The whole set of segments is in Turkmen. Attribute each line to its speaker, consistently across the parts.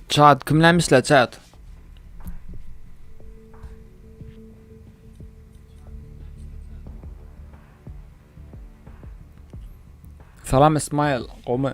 Speaker 1: Çat kimlemişler çat? Salam İsmail, gomy?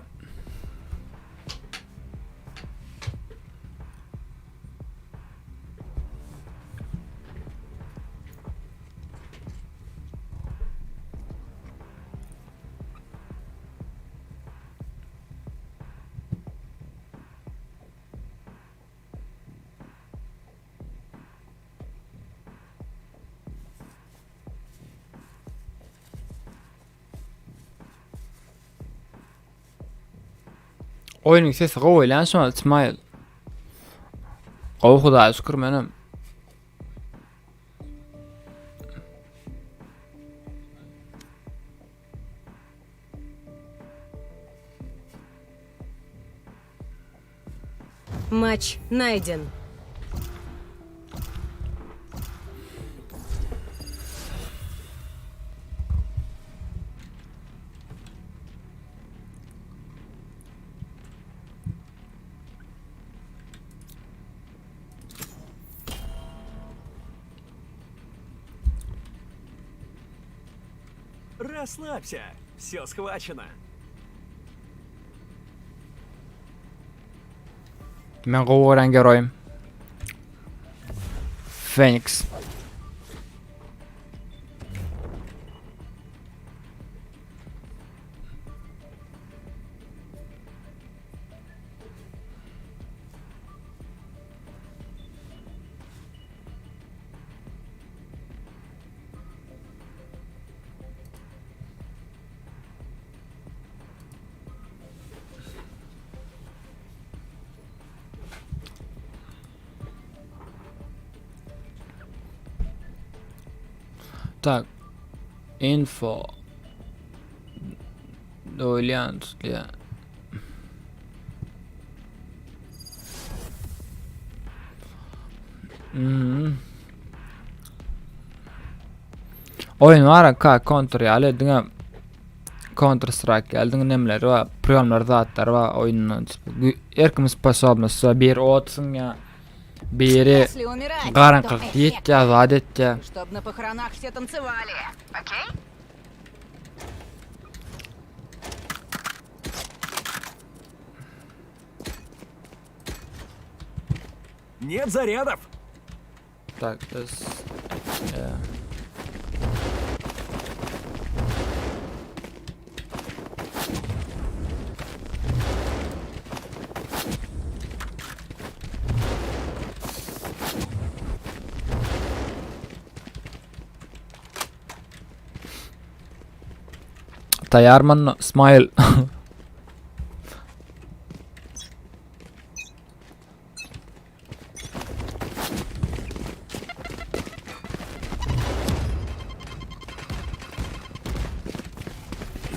Speaker 1: Oýnuň sesi gowy lan şoňa Ismail. Gowy Hudaýa şükür menem.
Speaker 2: Матч найден.
Speaker 3: Расслабься, все схвачено.
Speaker 1: Men gowy gören geroýum. Phoenix. Tak. Info. Doýulýan tutulýan. Hmm. Oýun bar ka kontur ýaly diňe Counter Strike ýaly diňe nemleri bar, priýomlar zatlar bar oýunda. Erkim sposobnosy bar, biri ot zyňýar, biri
Speaker 4: Если умирать, то
Speaker 1: garaňkylyk
Speaker 4: эффектно,
Speaker 1: ýetýär, zat etýär.
Speaker 4: Чтоб на похоронах все танцевали. Окей?
Speaker 3: Нет зарядов!
Speaker 1: Tak, this yeah. Taýýarman Smile.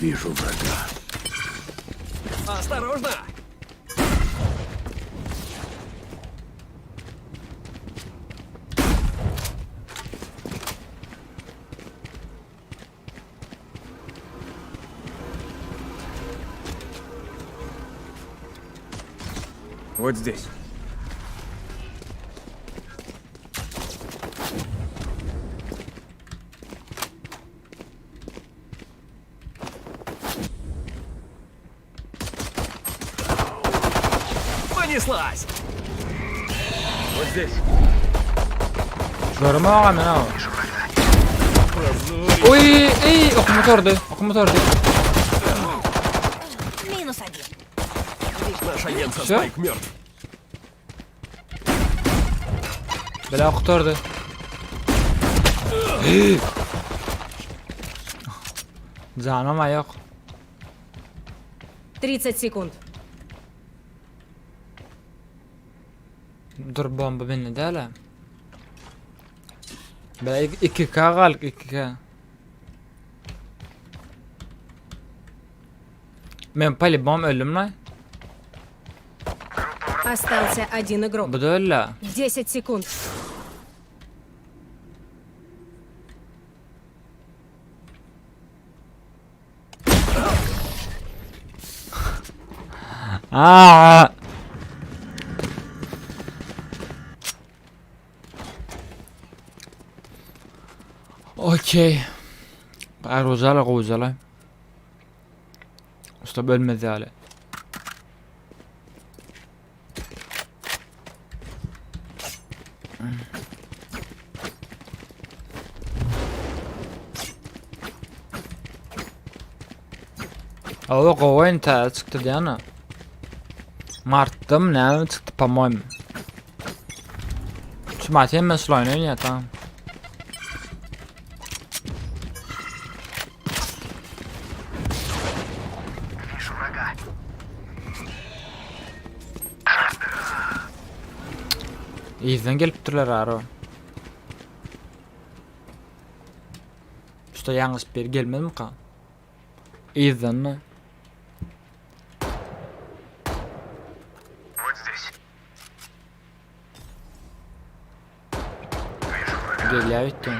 Speaker 5: Вижу врага.
Speaker 3: Осторожно!
Speaker 5: Вот здесь.
Speaker 3: Понеслась!
Speaker 5: Вот здесь.
Speaker 1: Görme aga men aw. Oý, ey, okum motordy, okum motordy.
Speaker 4: Минус один.
Speaker 3: Наш агент со
Speaker 1: Всё?
Speaker 3: Спайк мертв.
Speaker 1: Bela gutardy. Janam aýak.
Speaker 2: 30 секунд.
Speaker 1: Dur bomba mende däl. Bela 2K galyk 2K. Men polibom öldüm lan.
Speaker 2: Остался один игрок.
Speaker 1: Bu da öldü.
Speaker 2: 10 секунд.
Speaker 1: Aa! Okey. Aruzala gowjala. Usta bölmez ýaly. Awa gowy oýun täze çykdy diýýän. Martda mı näme çykdy po-moýmu. Şu maç hemme şul oýun oýnaýar tamam. Yzdan gelipdirler aro. Şuda ýalňyş bir gelmezmika? Yzdan Gelýär öýtdüm.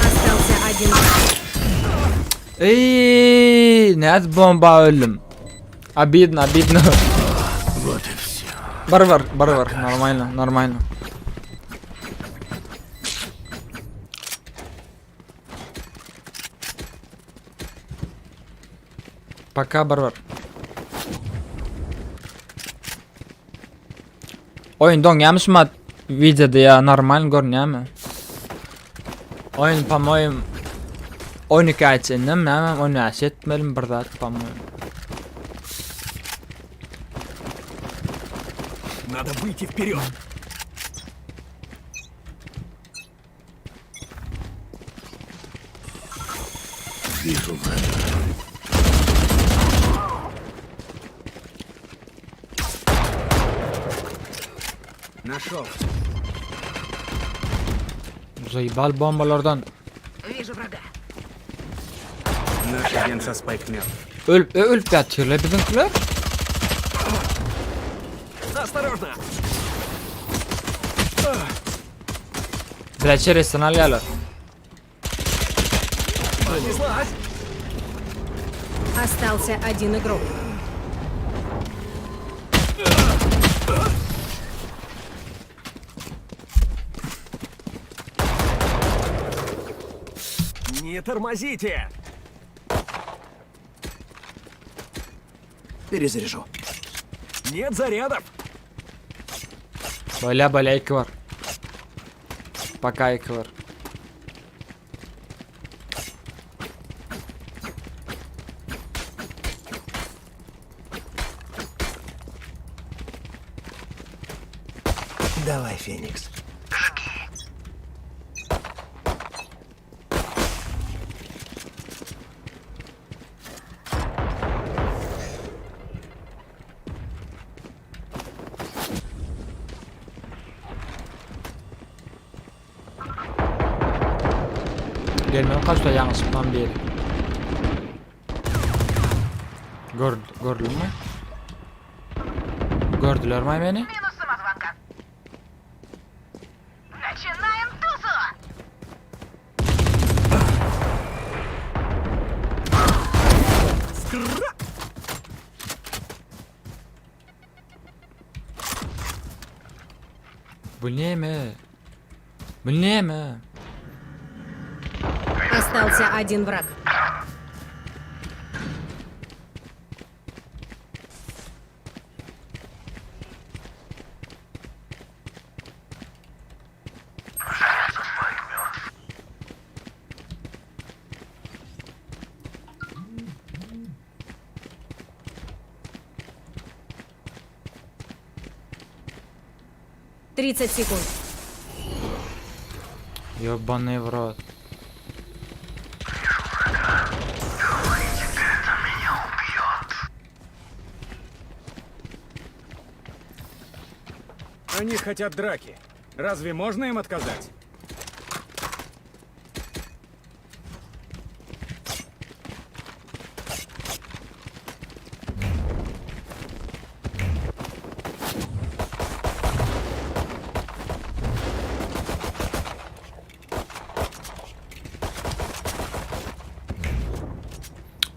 Speaker 2: Остался один.
Speaker 1: Ey, nädip bomba öldüm. Обидно, обидно.
Speaker 3: Вот и все.
Speaker 1: Barbar, barbar, нормально, нормально. Пока, barbar. Oýun doňýarmy şumat wideoda ýa normal görünýärmi? Oýun po-moýem 12 aý içindemi näme 15 etmelimi bir zat po-moýem.
Speaker 3: Надо выйти вперед. Вижу
Speaker 5: Нашел.
Speaker 1: Заебал bombalardan.
Speaker 4: Вижу врага.
Speaker 5: Наш агент со Спайк мертв.
Speaker 1: Ölüp ölüp ýatyrlar biziňkiler.
Speaker 3: Осторожно!
Speaker 1: Bileçe resten alýarlar.
Speaker 3: Понеслась!
Speaker 2: Остался один игрок.
Speaker 3: Не тормозите!
Speaker 6: Перезаряжу.
Speaker 3: Нет зарядов!
Speaker 1: Bolýa bolýa iki bar. Пока iki bar.
Speaker 6: Давай, Феникс.
Speaker 1: Gelmem kaçta ýalňyşykdan biri. Gör, gördüler Gördüler mi beni?
Speaker 4: Минус самозванка. Начинаем тусу!
Speaker 1: Bu näme? Bu näme?
Speaker 2: Остался один враг. 30 секунд.
Speaker 1: Ёбаный в рот.
Speaker 5: Они хотят драки. Разве можно им отказать?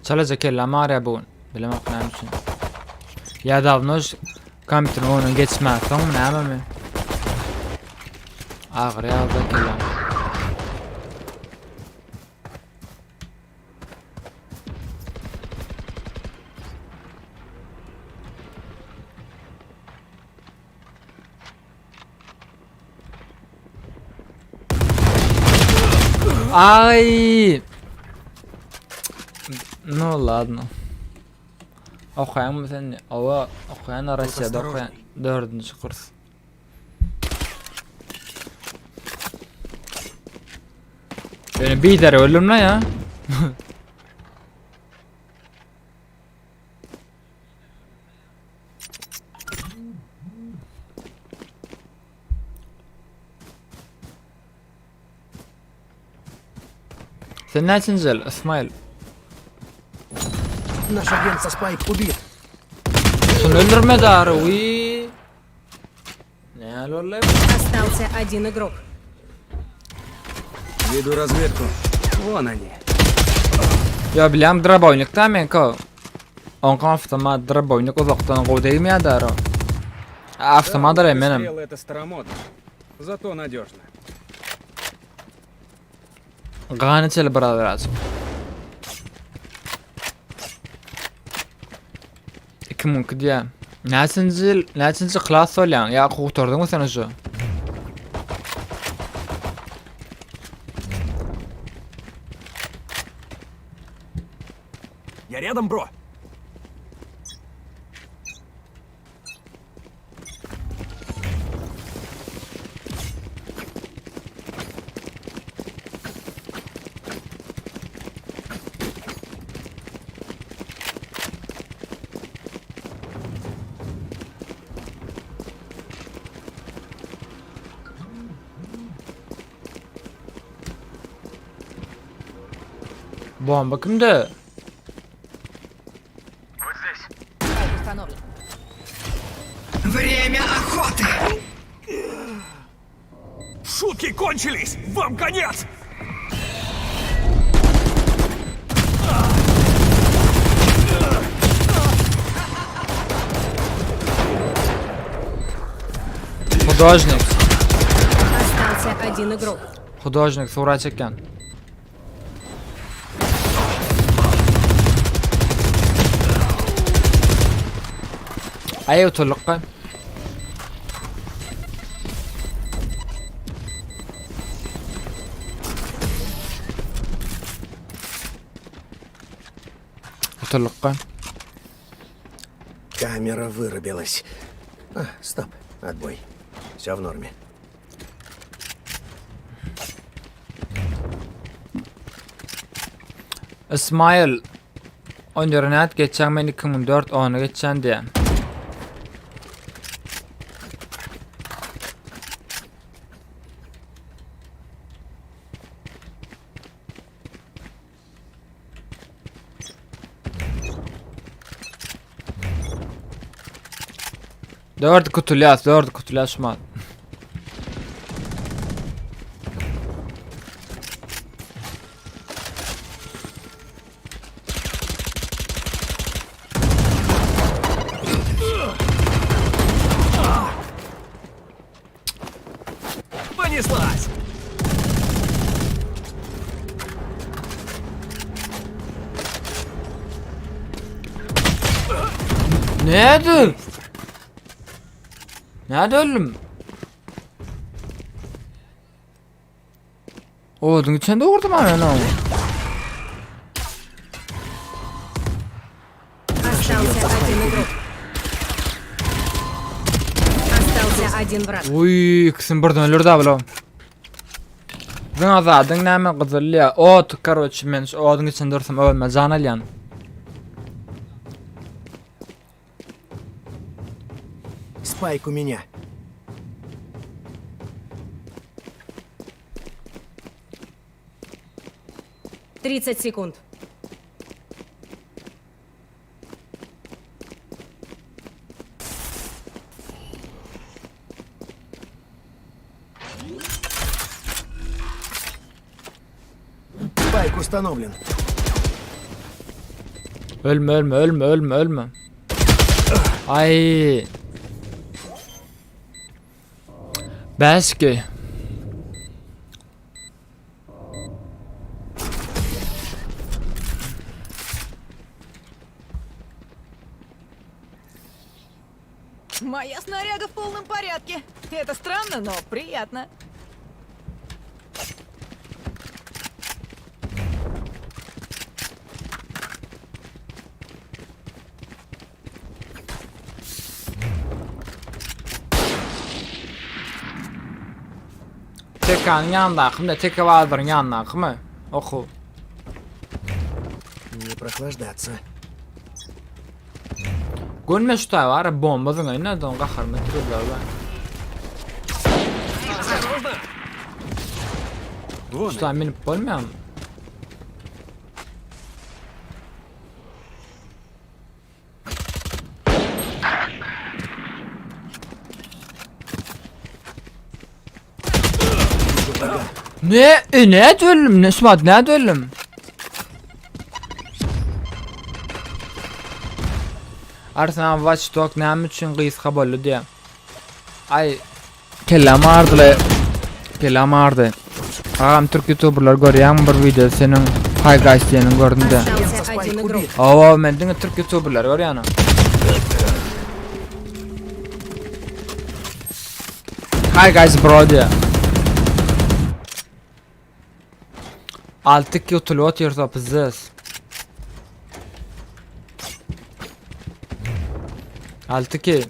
Speaker 1: Çalaja kelläm agyrýar bu gün. Bilemok näme üçin. Ýa dawno kompýuteriň öňüne geçmän soňmy nämemi? Agyrýar da kelläm. Ay! Ну ладно. Okaýaňmy sen? Owa, okaýan Russiýada okaýan. Dördünji kurs. Ýöne biderek öldüm lan ya. Sen näçinji ýyl, Ismail?
Speaker 3: Наш агент со Спайк убит.
Speaker 1: Şunu öldürme dary, uy. Näl boldy?
Speaker 2: Остался один игрок.
Speaker 5: Веду разведку. Вон они.
Speaker 1: Ýa bilýän drabownik da meňki. Oňka avtomat drabownik uzakdan gowy degmeýär dary. Avtomat
Speaker 5: Да,
Speaker 1: menem.
Speaker 5: стрелы это старомодно. Зато надежно.
Speaker 1: Gan içeli biraz biraz. 2002 diýä. Näçinji ýyl, näçinji klas bolýaň? Ýa gutardyňmy sen şu?
Speaker 3: Я рядом, бро.
Speaker 1: Bomba kimde?
Speaker 4: Вот здесь.
Speaker 2: Установлен.
Speaker 6: Время охоты!
Speaker 3: Шутки кончились! Вам конец!
Speaker 1: Художник.
Speaker 2: Остался один игрок.
Speaker 1: Художник surat çekýän. Aý otyrlykka. Otyrlykka.
Speaker 7: Камера вырубилась. А, стоп, отбой. Все в норме.
Speaker 1: Ismail on näet geçen men 2004 onu geçen diye. Dört kutulyas, dört kutulaşma.
Speaker 3: Понеслась!
Speaker 1: Nedir? Näde öldüm? Oduň içinde vurdum ben onu.
Speaker 2: Остался один игрок. Остался один враг.
Speaker 1: Uy, ikisini birden öldürdü abi lan. Biziň azadyň näme gyzylýa. Ot, karoçi men şu oduň içinde dursam ölme jan alýan.
Speaker 7: Спайк у меня.
Speaker 2: 30 секунд.
Speaker 7: Спайк установлен.
Speaker 1: Ölme ölme ölme ölme ölme. Ay. Belki.
Speaker 6: Моя снаряга в полном порядке. Это странно, но приятно.
Speaker 1: Tekanyň ýanyndakymy da teke bazaryň ýanyndakymy? Okuw.
Speaker 7: Не прохлаждаться.
Speaker 1: Gönme şu taý bar bomba zyňaýyn da doň gaharyma türürler ben.
Speaker 5: Вон
Speaker 1: Şu taý minip bolmaýarmy? Ne? E, ne öldüm? Ne Suat ne öldüm? Arslan Watch Dog näme üçin gysga boldy diýä. Ay kelläm agyrdy. Kelläm agyrdy. Agam türk youtuberlar görýäňmi bir video seniň Hi guys diýeniň gördüm de.
Speaker 2: Остался один игрок.
Speaker 1: Hawa men diňe türk youtuberlary görýän. Hi guys bro diýä. 6 utulyp otyrsa pizzes. 6-2.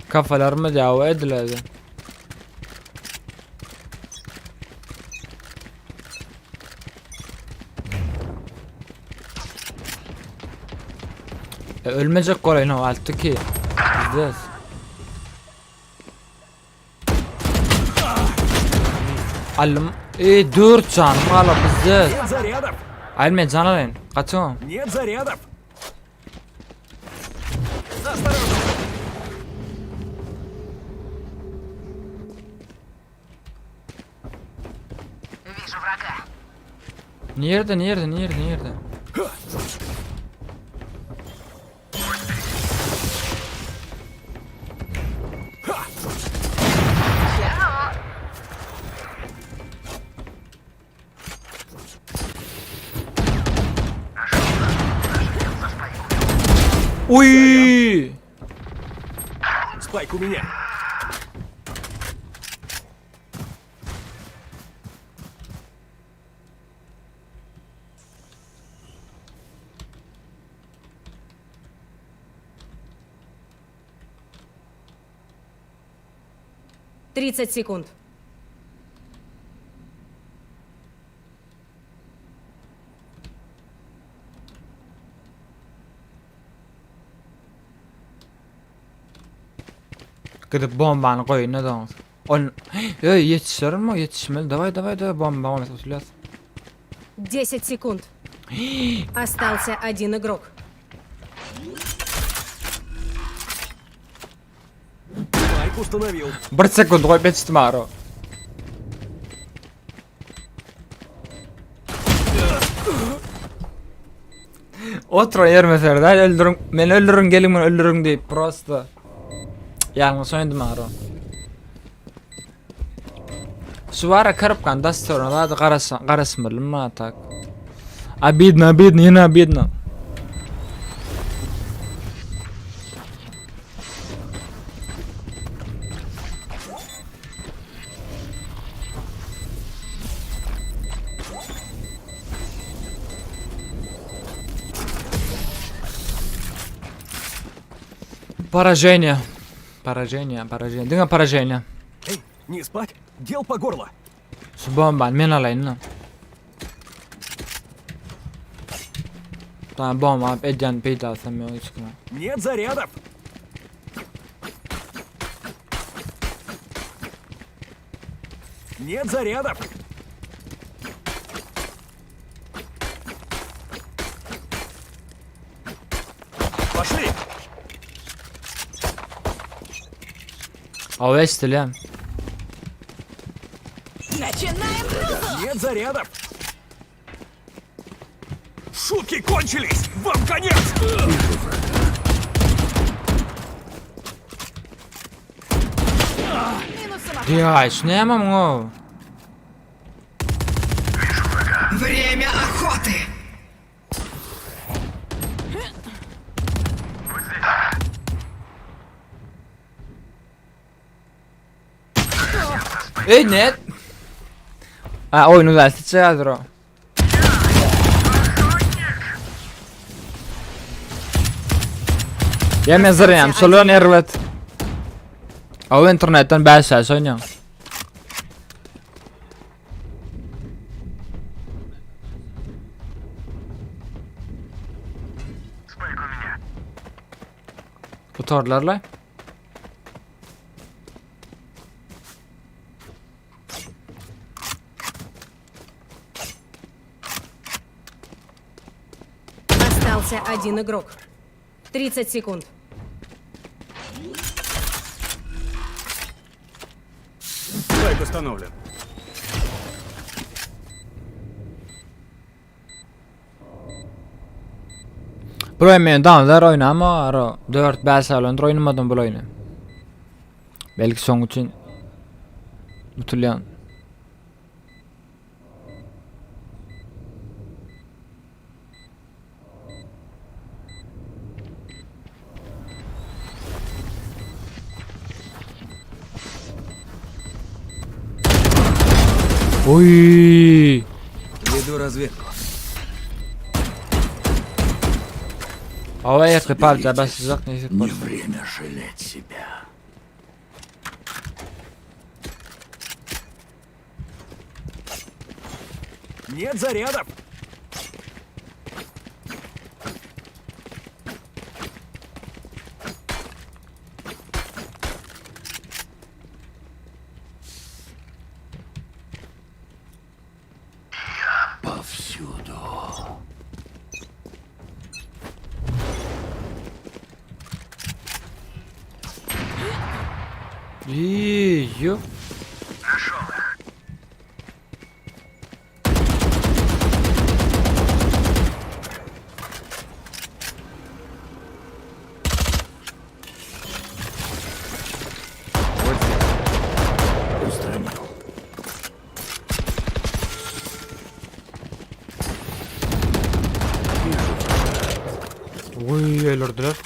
Speaker 1: Kafalarymyz ýawa ediledi. E, ölmejek bolaýyn o 6-2. Pizdez. Allym. E 4 janym galar pizdez.
Speaker 3: Нет зарядов!
Speaker 1: Aýl men jan alaýyn. Gaçyň.
Speaker 3: Нет зарядов! Осторожно!
Speaker 4: Вижу врага.
Speaker 1: Nirede, nirede, nirede, nirede? Uy!
Speaker 3: Спайк у меня!
Speaker 2: 30 секунд.
Speaker 1: Gidip bombany goýun ne doňuz. On Ey ýetişerin mi? Ýetişmeli. Daway daway daway bomba goýmasak utulýas.
Speaker 2: 10 секунд. Остался один игрок.
Speaker 3: Спайк установил.
Speaker 1: Bir sekund goýup ýetişdim aro. Oturan ýerime serdar öldüriň, meni öldüriň geliň meni öldüriň diýip prosta. Ýalňyş oýndym aro. Şu bara karpkan dastoruna zady garaş garaşmalym ma tak. Obidno, obidno, ýene obidno. Поражение. Поражение, поражение. Diňe поражение.
Speaker 3: Эй, не спать? Дел по горло.
Speaker 1: Şu bombany men alaýyn. Tamam bomba alyp edýän peýdasam ýok hiç kime.
Speaker 3: Нет зарядов! Нет зарядов! Пошли!
Speaker 1: Aw eşdilýän.
Speaker 6: Начинаем тусу!
Speaker 3: Нет зарядов! Шутки кончились! Вам конец!
Speaker 6: Минус самоход.
Speaker 1: Diýaý, şu näme muň?
Speaker 8: Время охоты!
Speaker 1: Ey ne? Ha oyunu da seçer o. Ya men zırýam, şolan erbet. Aw internetden 5 aý oýnaýan.
Speaker 4: Спайк у меня.
Speaker 1: Gutardylar la.
Speaker 2: Остался один игрок. 30 секунд.
Speaker 5: Спайк установлен.
Speaker 1: Bu oýun men danlar oýnama ara 4-5 aý öndür oýnamadym bu oýny. Belki soň üçin utulýan. Oy!
Speaker 3: Веду разведку.
Speaker 1: Hava erti parça basacak neyse
Speaker 7: Не
Speaker 1: parça.
Speaker 7: время жалеть себя.
Speaker 3: Нет зарядов!
Speaker 7: Повсюду.
Speaker 1: İyi, yok.
Speaker 5: Вот здесь.
Speaker 7: Устранил.
Speaker 1: Oy öldürdüler.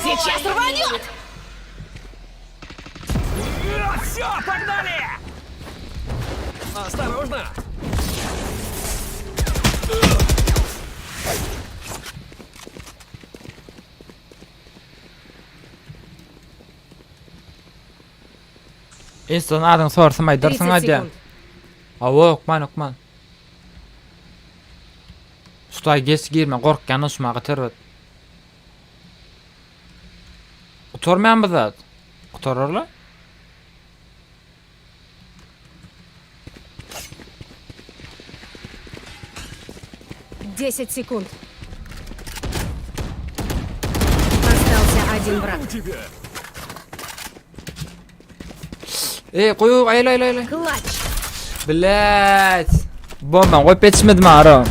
Speaker 6: Сейчас рванет!
Speaker 3: Все, погнали! Осторожно!
Speaker 1: Insan adyň sorsam aýdarsyň
Speaker 2: 30
Speaker 1: hadi.
Speaker 2: секунд.
Speaker 1: Awa okman okman. Şutaý geç girme gorkýan uçmaga terbet. Gutarmaýan bu zat. Gutararlar.
Speaker 2: 10 секунд. Остался один враг.
Speaker 3: У тебя!
Speaker 1: Ey goý aýla aýla aýla.
Speaker 2: Клатч!
Speaker 1: Блять. Bomba goýup ýetişmedim ara.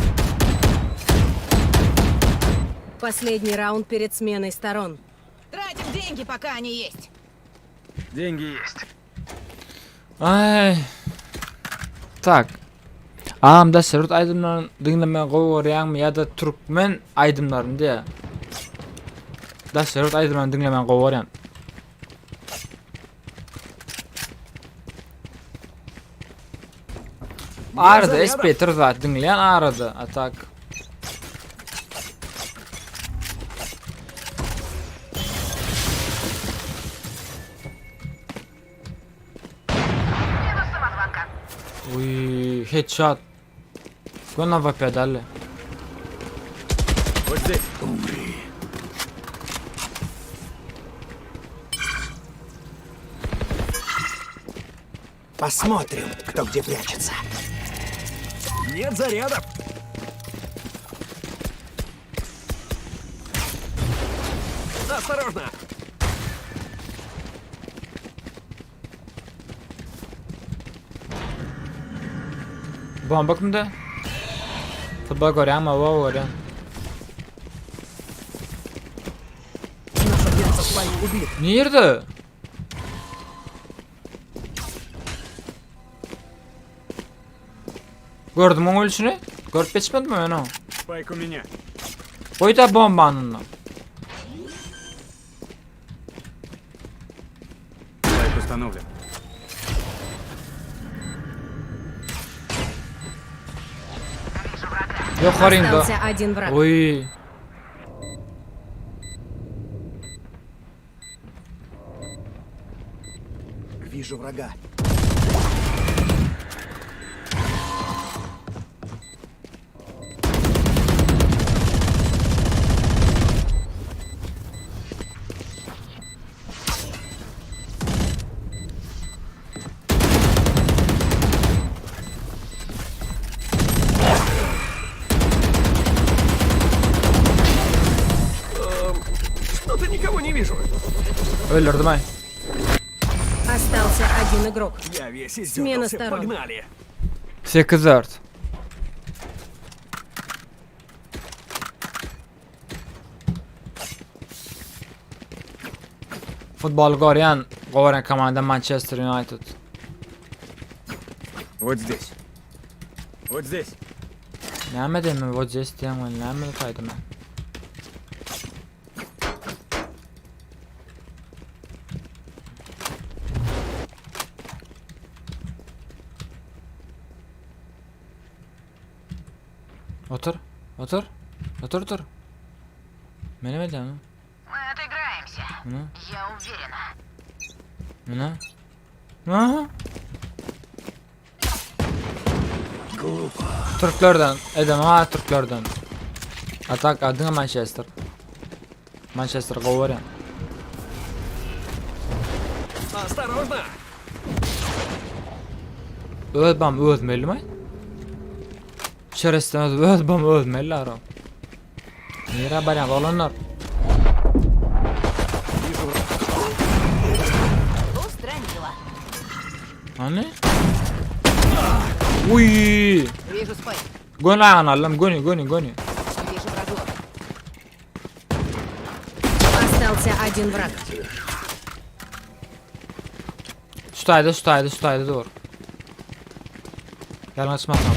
Speaker 2: Последний раунд перед сменой сторон.
Speaker 6: Тратим деньги, пока они есть.
Speaker 5: Деньги есть.
Speaker 1: Ay. Tak. Agam daşary ýurt aýdymlaryny diňlemegi gowy görýäňmi ýa-da türkmen aýdymlaryny diýä. Daşary ýurt aýdymlaryny diňlemegi gowy görýän. Arada SP zat diňleýän arada atak.
Speaker 4: Минус самозванка.
Speaker 1: Uy, headshot. Gön AWP däli.
Speaker 5: Вот здесь.
Speaker 7: Умри. Посмотрим, кто где прячется.
Speaker 3: Нет зарядов! Осторожно!
Speaker 1: Bomba kimde? Futbol görýäňmi? Hawa görýän. Nirde? Gördüm oň ölüşini. Görüp geçmedim men o.
Speaker 5: Спайк у меня.
Speaker 1: Goý da bombanyny.
Speaker 5: Спайк установлен.
Speaker 1: Ýokarynda.
Speaker 2: Остался один враг.
Speaker 1: Oý.
Speaker 7: Вижу врага.
Speaker 3: Что-то никого не вижу.
Speaker 1: Öldürdüm aý.
Speaker 2: Остался один игрок.
Speaker 3: Я весь
Speaker 2: Смена
Speaker 3: издергался.
Speaker 2: сторон.
Speaker 3: Погнали!
Speaker 1: 8-4. Futbol görýän, gowaran komanda Manchester United.
Speaker 5: Вот здесь. Вот здесь.
Speaker 1: Näme diýme, вот здесь diýen men näme taýdym men. Otur, otur, otur, otur. Mene edýän?
Speaker 4: Мы отыграемся.
Speaker 1: Mene,
Speaker 4: Я уверена.
Speaker 1: mene. Aha. Türklerden, edem ha Türklerden. Atak adyňa Manchester. Manchester gowy görýän.
Speaker 3: Осторожно!
Speaker 1: Öz bam öz mellimi? Şeresten öz öz bam öz melli ara. Nire barýan oglanlar?
Speaker 6: Устранила.
Speaker 1: Hani? Uy!
Speaker 6: Вижу спайк.
Speaker 1: Göni aýagyny aldym, göni, göni, göni.
Speaker 6: Вижу врагов.
Speaker 2: Остался один враг.
Speaker 1: Şu taýda, şu taýda, şu taýda dur. Ýalňyşmasam.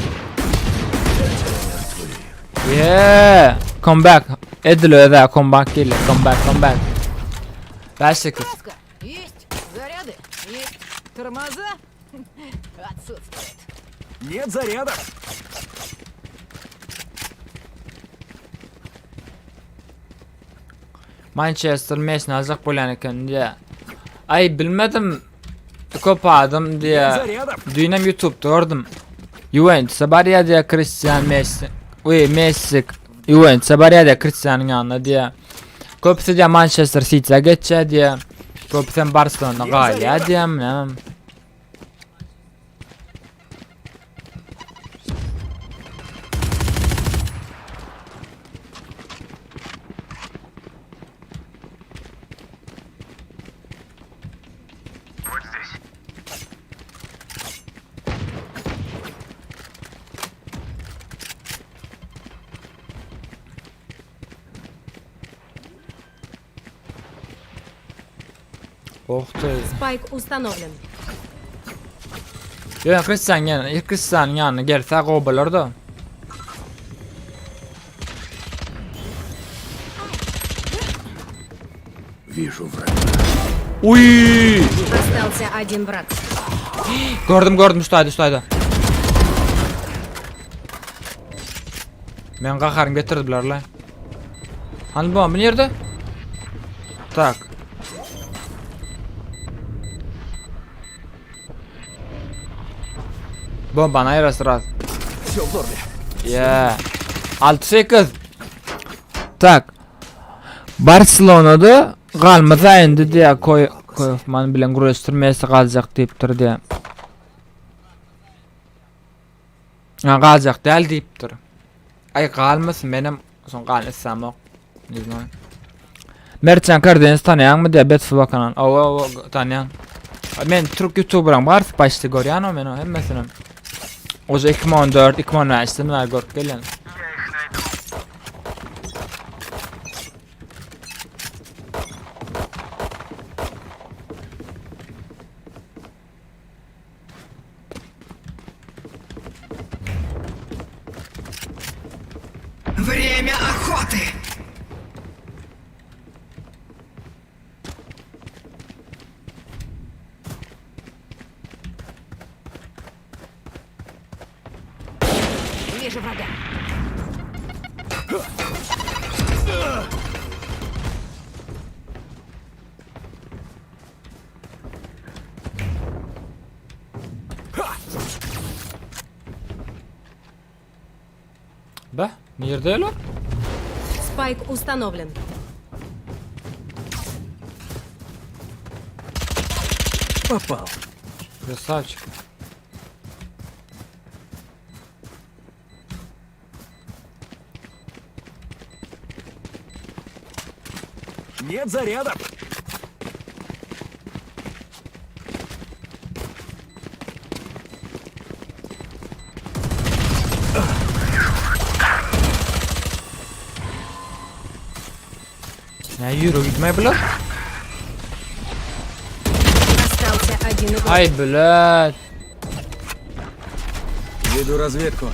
Speaker 1: Yeah! Comeback. Edil öde comeback geldi. Comeback, comeback. 5-8.
Speaker 6: Краска. Есть. Заряды. Есть. Тормоза. Отсутствует.
Speaker 3: Нет зарядов!
Speaker 1: Manchester Messini aljak bolýan eken diýä. Aý bilmedim. Köp adam diýä.
Speaker 3: Зарядов!
Speaker 1: Düýnem YouTube'da gördüm. Juventus'a barýar diýä Cristiano Messi. Uý Messi Juventus'a barýar diýä Cristiano'nyň ýanyna diýä. Köpüsi diýä Manchester City'e geçýär diýä. Köpüsem Barcelona galýar diýä. Näme?
Speaker 4: Вот здесь.
Speaker 1: Oh ty.
Speaker 2: Спайк установлен.
Speaker 1: Ýöne Cristiano ýene Cristiano'nyň ýanyna gelse gowy bolar-da.
Speaker 7: Вижу врага.
Speaker 1: Uý!
Speaker 2: Остался один враг.
Speaker 1: Gördüm gördüm şu taýda şu taýda. Men gaharym getirdiler la. Hani bomba nirde? Tak. Bombany aýyrasy raz.
Speaker 3: Все в норме.
Speaker 1: Yeah. 6-8. Tak. Barselonada galmasa indi diýä koý Koýofman bilen gürleşdirmesi galjak diýipdir diýä. Ha galjak däl diýipdir. Aý galmasyn menem soň galyn islämok. Ne znam. Mertjan Karadeniz tanýaňmy diýä Bet Fuba kanal. Owa owa tanýan. Men türk youtuberyň barysy başda görýän o men o hemmesini. Oje 2014 2015-den bäri görüp gelýän.
Speaker 8: Время охоты!
Speaker 6: Вижу врага.
Speaker 1: Be, nirde öyle?
Speaker 2: Спайк установлен.
Speaker 3: Попал.
Speaker 1: Красавчик.
Speaker 3: Нет зарядов.
Speaker 1: Ne yürü gitme bile.
Speaker 2: Остался один игрок.
Speaker 1: Ay bile.
Speaker 5: Веду разведку.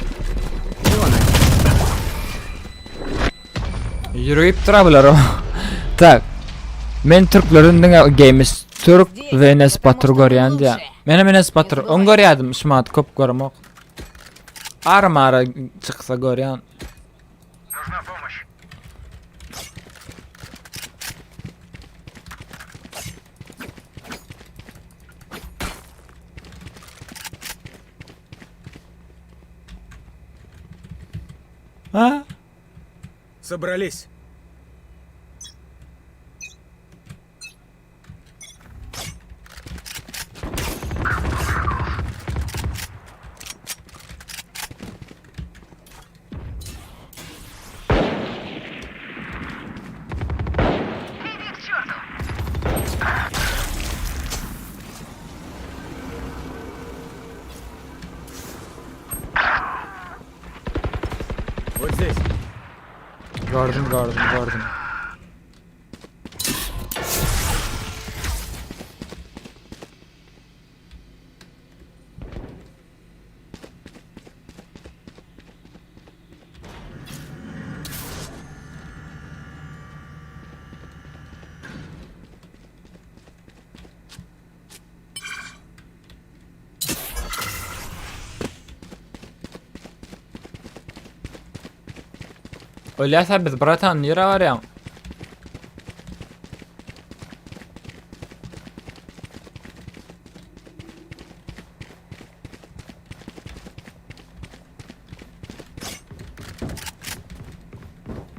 Speaker 1: Ýürüp dura bular. Tak. Men türkleriň diňe Games Türk we Enes Batur görýän diýä. Menem Enes Batur öň görýärdim, şumat köp göremok. Ara-mara çyksa görýän.
Speaker 4: Нужна помощь.
Speaker 1: Ha?
Speaker 5: Собрались.
Speaker 4: Иди к черту.
Speaker 5: Вот здесь.
Speaker 1: Gördüm gördüm gördüm. Ölýärse biz bratan nirä barýaň?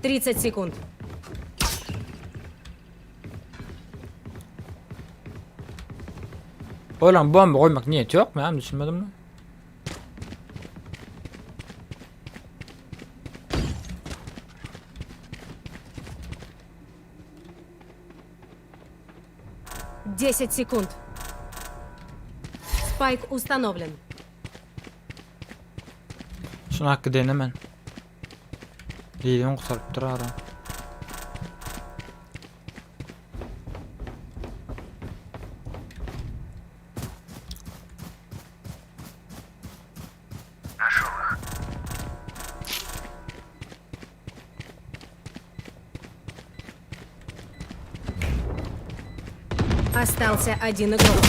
Speaker 2: 30 секунд.
Speaker 1: Olam bomba goýmak niýeti ýokmy? Hem düşünmedim.
Speaker 2: 10 секунд. Спайк установлен.
Speaker 1: Şunu hakkı denemen. Diýdim gutarypdyr ara.
Speaker 4: Нашел их.
Speaker 2: Остался один игрок.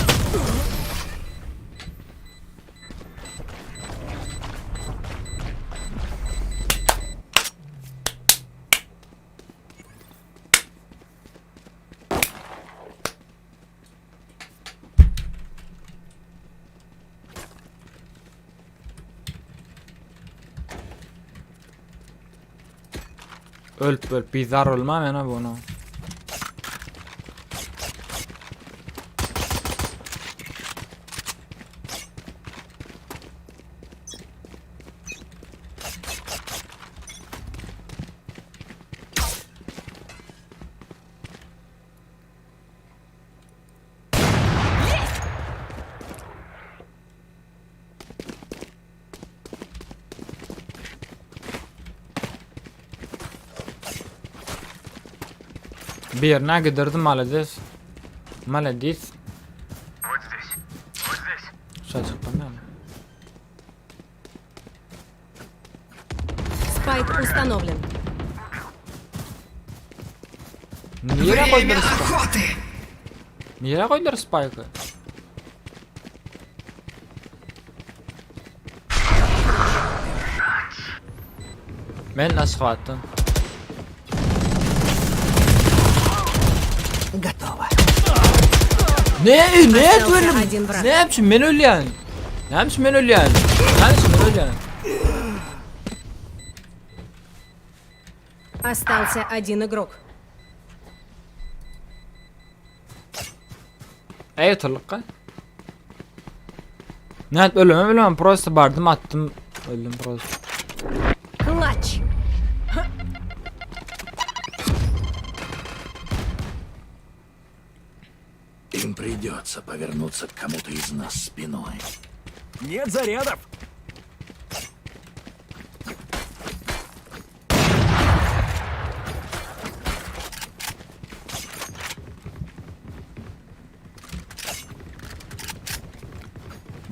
Speaker 1: Ölüp ölüp bizar olma mena bunu. Birine gidirdim malades. Malades.
Speaker 4: Вот здесь. Вот здесь.
Speaker 1: Şaşırttım yani.
Speaker 2: Спайк установлен.
Speaker 1: Nirä
Speaker 8: Время
Speaker 1: goýdular spike?
Speaker 8: охоты!
Speaker 1: Nirä goýdular spike'y? Men Aşgabatdan.
Speaker 7: Готово.
Speaker 1: Ne ne
Speaker 2: Остался
Speaker 1: ölüm?
Speaker 2: один враг.
Speaker 1: Ne üçin men ölýän? Näme üçin men ölýän? Näme üçin men ölýän?
Speaker 2: Остался один игрок.
Speaker 1: Ey oturlukka. Nädip ölümem bilmem prosta bardym atdym öldüm prosta.
Speaker 2: Клатч!
Speaker 9: Им придется повернуться к кому-то из нас спиной.
Speaker 3: Нет зарядов!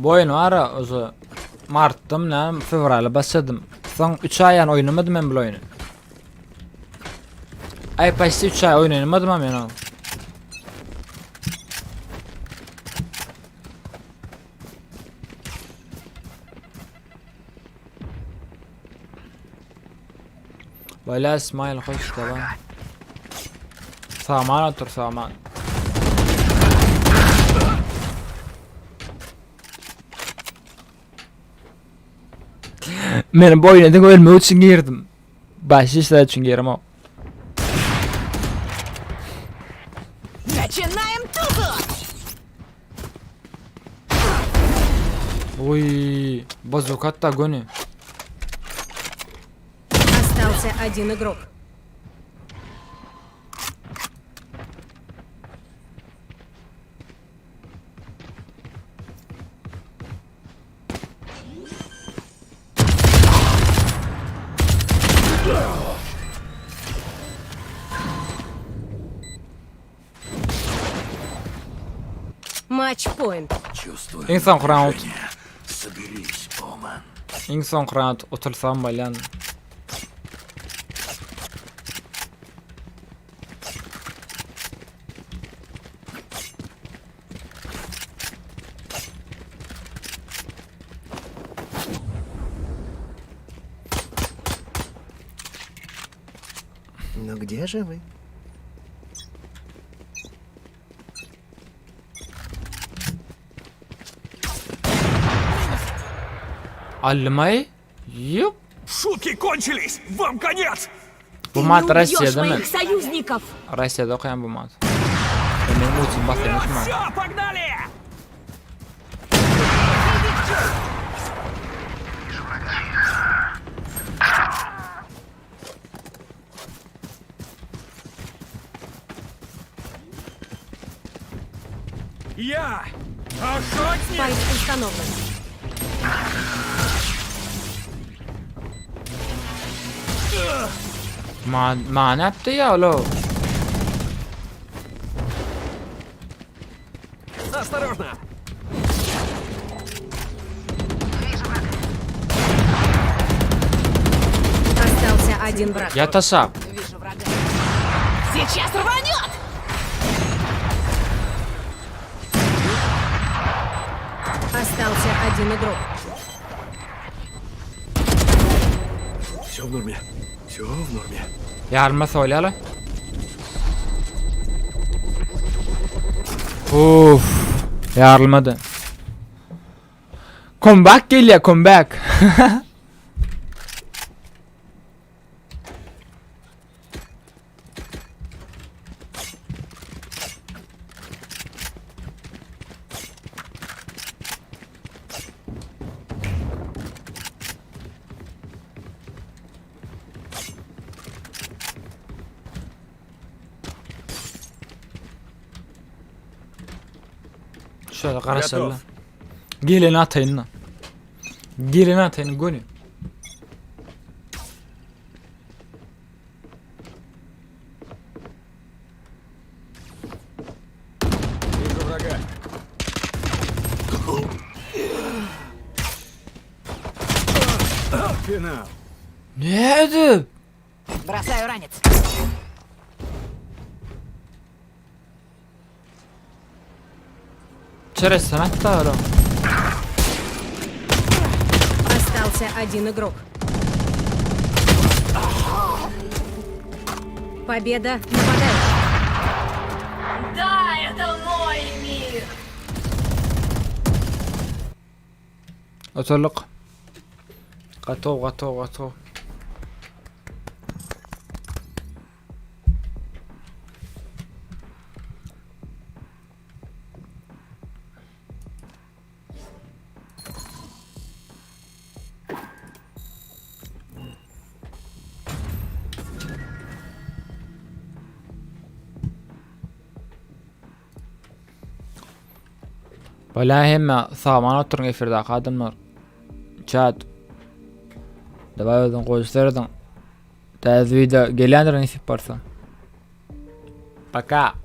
Speaker 1: Bu oýun bara ozi martdam näme fewrala başladym. Soň 3 aý ýany oýnamadym men bu oýny. Ay почти 3 aý oýun oýnamadym men o. Wala İsmail hoş tamam. Saman otur saman. Men bu oýuna diňe ölmek üçin girdim. Başga işler üçin giremok.
Speaker 6: Начинаем тусу!
Speaker 1: Uy, bazooka hatda göni.
Speaker 2: Остался один игрок. Матч-поинт.
Speaker 9: Чувствую
Speaker 1: Iň soňky round.
Speaker 9: напряжение. Соберись, Омен.
Speaker 1: Iň soňky round otursam bolýan.
Speaker 7: Но где же вы?
Speaker 1: Almay? Ýok.
Speaker 3: Шутки кончились! Вам конец!
Speaker 1: Bu
Speaker 2: Ты
Speaker 1: mat
Speaker 2: не убьешь
Speaker 1: Rossiýada
Speaker 2: моих союзников!
Speaker 1: Rossiýada okaýan bu mat. Meniň üçin basýan şu mat.
Speaker 3: Все, погнали! Я охотник!
Speaker 2: Спайк установлен.
Speaker 1: Ma ma nätdi ya olo?
Speaker 3: Осторожно!
Speaker 2: Остался один враг.
Speaker 1: Ýat aşak.
Speaker 6: Вижу врага. Сейчас рванет!
Speaker 2: Остался один игрок.
Speaker 7: Все в норме. Все в норме.
Speaker 1: Ýarma soýlaly. Uf, ýarylmady. Comeback gelýär, comeback. Şöyle garaşaly.
Speaker 5: Gotow.
Speaker 1: Geleni ataýyn da. Geleni ataýyn göni.
Speaker 5: Финал.
Speaker 1: Nädip?
Speaker 6: Бросаю ранец.
Speaker 1: Çerezden atdy olam.
Speaker 2: Остался один игрок. Победа нападающих.
Speaker 10: Да, это мой мир!
Speaker 1: Oturlyk. Gatow, gatow, gatow. Bolýa hemme sagman oturyň efirdäki adamlar. Chat. Daway özüň gowy serediň. Täze wideo gelýändir nesip bolsa. Paka.